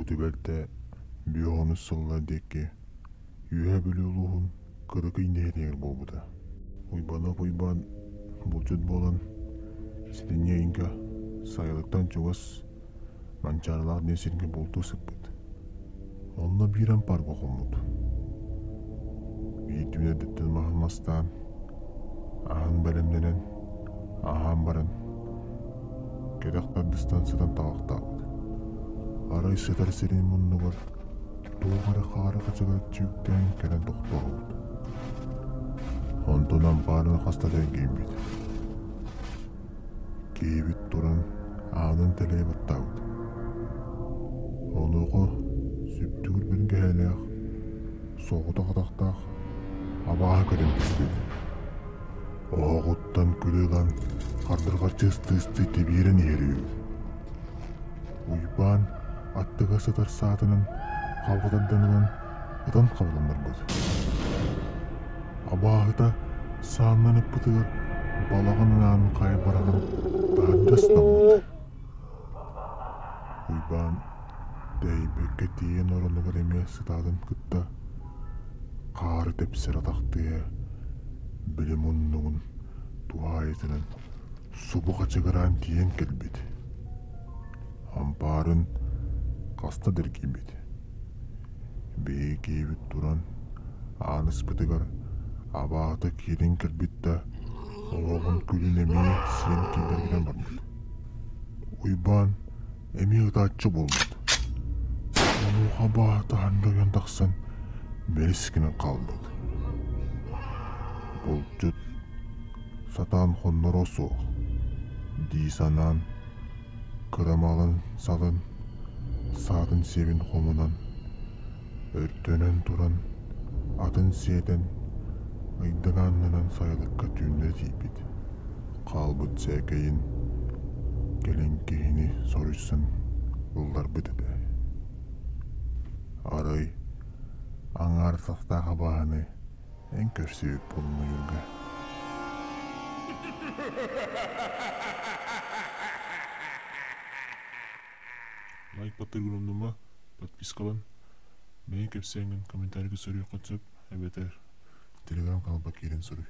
Бу түбэлтэ бүө онус сыллар диэки Үөһээ Бүлүү улууһун Кырыкый нэһилиэгэр буолбута. Уйбаныап Уйбаан булчут буолан сэтинньи ыйга сайылыктан чугас Манчаарылаах диэн сиргэ бултуу сыппыт. Онно биир ампаарга хоммут. Биир түүн эрдэттэн маһын мастаан, аһын бэлэмнэнэн, аһаан баран, кэтэх тардыстан сытан таҕахтаабыт. Арай сытар сирин муннугар туох эрэ хаары хачыгыраччы үктээн кэлэн тохтообут. Онтон ампаарын хаста да эргийбит. Киһибит туран аанын тэлэйэ баттаабыт. Онуоха сүптүгүр бэргэһэлээх, соҕотох атахтаах абааһы көрөн түспүт. Оһоҕуттан күлү ылан хардырҕаччы ыстыы-ыстыы тибиирэн иһэр үһү. Уйбаан аттыгар сытар саатынан халҕа тардан ылан ытан хабылыннарбыт. Абааһыта сааннан ыппытыгар балаҕан аанын хайа быраҕан таһырдьа ыстаммыт. Уйбаан тэйбэккэ тиийэн оронугар эмиэ сытаатын кытта хаары тэпсэр атахтыа били муннугун туһаайытынан субу хачыгыраан тиийэн кэлбит. Ампаарын хаста да эргийбит. Биһиги киһибит туран аан ыспытыгар абаата киирэн кэлбит да оһоҕун күлүн эмиэ сиэн киллэргинэн барбыт. Уйбаан эмиэ ытааччы буолбут. Онуоха абааһыта таһырдьа ойон тахсан мэлис гынан хаалбыт. Булчут сатаан хонноруо суох дии санаан кырамалын салын саатын сиэбин хомунан өртөнөн туран атын сиэтэн ыйдаҥааннанан сайылыкка түүннэри тиийбит. Хаалбыт сээкэйин кэлин киһини соруйсан ылларбыт этэ. Арай аҥаар састаах абааһыны эн көрсүбүт буоллуҥ Лайк баттыыргын умнума, подпискалан, бэйэҥ кэпсээҥҥин комментарийга суруйуоххун сөп эбэтэр телеграм-каналга киирэн суруй.